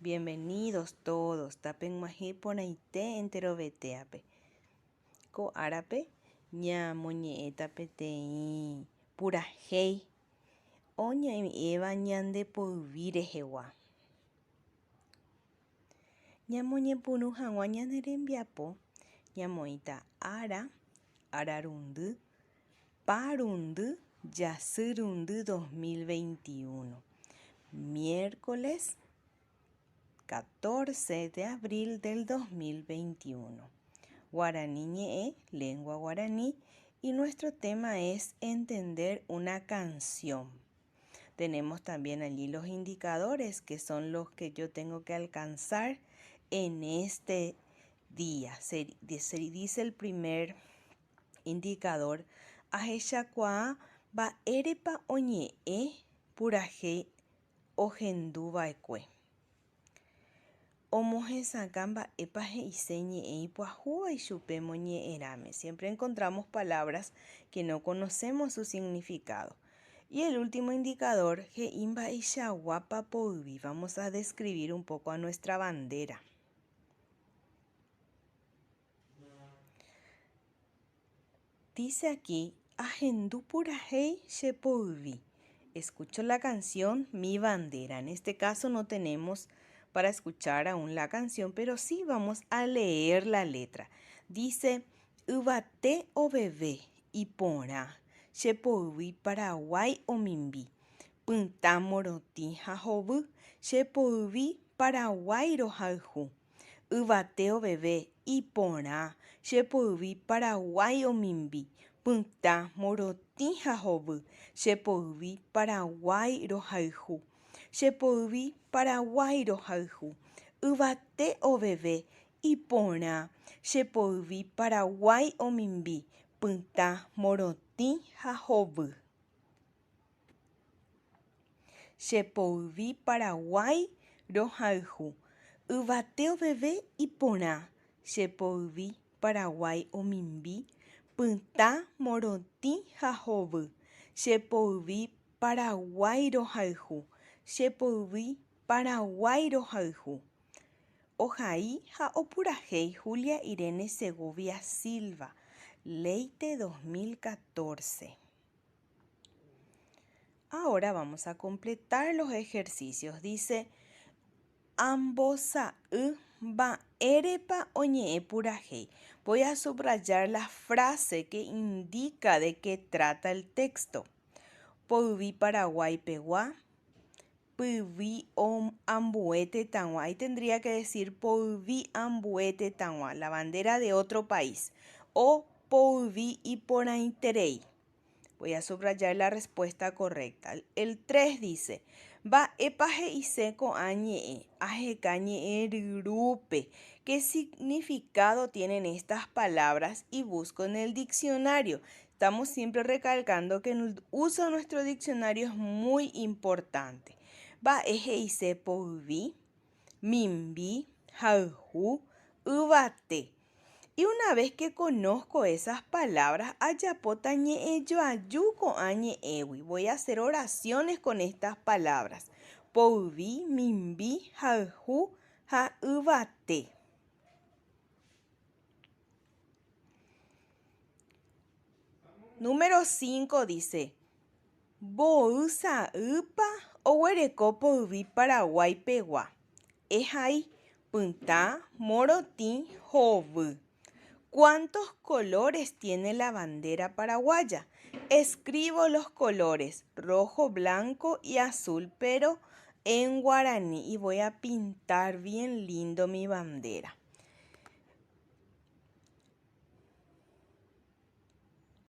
Bienvenidos todos, tapeg̃uahẽ porãite enterovetéape. Ko árape ñamoñe'ẽta peteĩ purahéi oñe'ẽva ñande poyvi rehegua. Ñamoñepyrũ hag̃ua ñane rembiapo ñamoĩta ára, ararundy, parundy, jasyrundy 2021, miércoles 14 de abril del 2021. Guarani ñe'ẽ, lengua guaraní, y nuestro tema es entender una canción. Tenemos también allí los indicadores que son los que yo tengo que alcanzar en este día. Se, dice el primer indicador ahechakuaa mba'érepa oñe'ẽ purahéi ohenduva'ekue. Omohesakã mba'épa he'ise ñe'ẽ ipyahúva ichupe moñe'ẽrãme. Siempre encontramos palabras que no conocemos su significado. Y el último indicador he'i mba'eichaguápa poyvi. Vamos a describir un poco a nuestra bandera. Dice aquí, ahendu purahéi che poyvi. Escucho la canción Mi bandera. En este caso no tenemos para escuchar aún la canción, pero sí vamos a leer la letra. Dice, yvate oveve, iporã, che poyvi Paraguái omimbi, pytã morotĩ ha hovy, che poyvi Paraguái rohayhu. Yvate oveve, iporã, che poyvi Paraguái omimbi, pytã, morotĩ ha hovy, che poyvi Paraguái rohayhu. Che poyvi Paraguái rohayhu. Yvate oveve, iporã, che poyvi Paraguái omimbi, pytã, morotĩ ha hovy. Che poyvi Paraguái rohayhu. Yvate oveve iporã. Che poyvi Paraguái omimbi, pytã, morotĩ ha hovy. Che poyvi Paraguái rohayhu. Che poyvi Paraguái rohayhu. Ohai ha opurahéi Julia Irene Segovia Silva, Leite 2014. Ahora vamos a completar los ejercicios. Dice, ambosa'y mba'érepa oñe'ẽ purahéi. Voy a subrayar la frase que indica de qué trata el texto. Poyvi Paraguay pegua, pyvi ambue tetãgua. Ahí tendría que decir poyvi ambue tetãgua, la bandera de otro país. O poyvi iporãiterei. Voy a subrayar la respuesta correcta. El 3 dice, Mba'épa he'ise ko'ã ñe'ẽ? Aheka ñe'ẽ ryrúpe. ¿Qué significado tienen estas palabras? Y busco en el diccionario. Estamos siempre recalcando que el uso de nuestro diccionario es muy importante. Mba'e he'ise poyvi, mimbi, hayhu, yvate. Y una vez que conozco esas palabras, ajapóta ñe'ẽjoaju ko'ã ñe'ẽgui. Voy a hacer oraciones con estas palabras. Poyvi, mimbi, hayhu ha yvate. Número 5 dice, Mboy sa'ýpa oguereko poyvi Paraguái pegua? Ehai, pytã, morotĩ, hovy. Cuántos colores tiene la bandera paraguaya? Escribo los colores, rojo, blanco y azul, pero en guaraní y voy a pintar bien lindo mi bandera.